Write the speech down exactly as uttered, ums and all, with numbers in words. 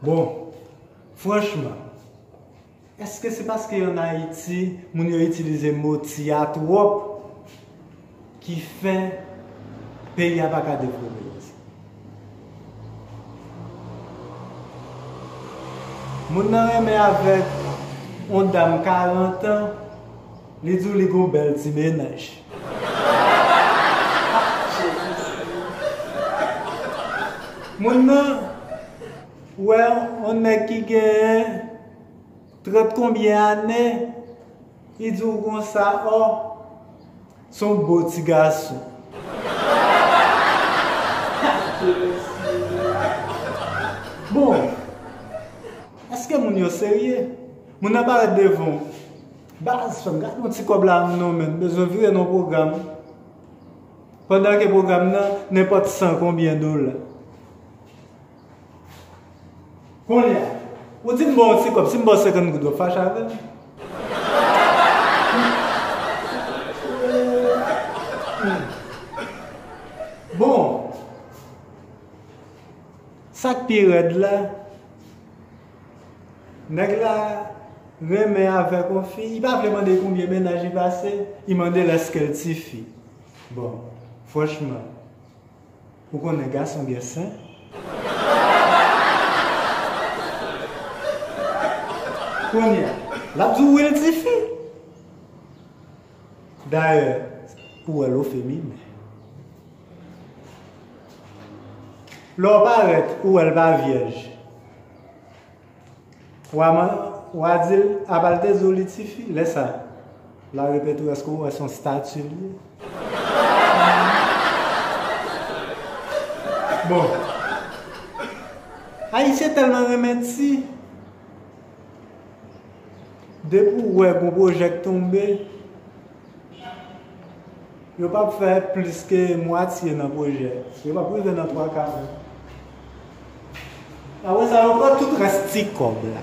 Bon, franchman, èske se paske ann Ayiti, moun yo itilize mo ti a twòp ki fè peyi a pa ka devlope konsa? Moun nan renmen avèk yon dam karant an, li di w li gon bèl ti mennaj. Moun nan wè yon nèg ki genyen trant konbyen ane, li di w konsa, ò, se yon bo ti gason. Bon, èske moun yo serye? Moun nan parèt devan w. Baz, fè m gade yon ti kòb la non, men m bezwen vire nan pwogram. Pandan ke pwogram nan, nenpòt san konbyen dola. Kounye a, ou di m ba w yon ti kòb, si m ba w senkant goud, w ap fache avè m? Bon, sa k pi rèd la, nèg la renmen avèk yon fi, li pa vle mande konbyen mennaj li pase, li mande l èske l tifi. Bon, franchman, ou konnen gason gen sen? Kounye a, l ap di w wi l tifi. Dayè, ou wè l o feminen. Lè w parèt, ou wè l pa vyèj. W a man-, w a di l, apa l te di w li tifi? Lè sa, l a repete w, èske w wè se yon stati l ye? Bon. Ayisyen tèlman renmen ti. Depi w wè gon pwojè k tonbe, yo p ap fè plis ke mwatye nan pwojè. Yo p ap rive nan twa ka menm. Apre sa, yo pran tout rès ti kòb la.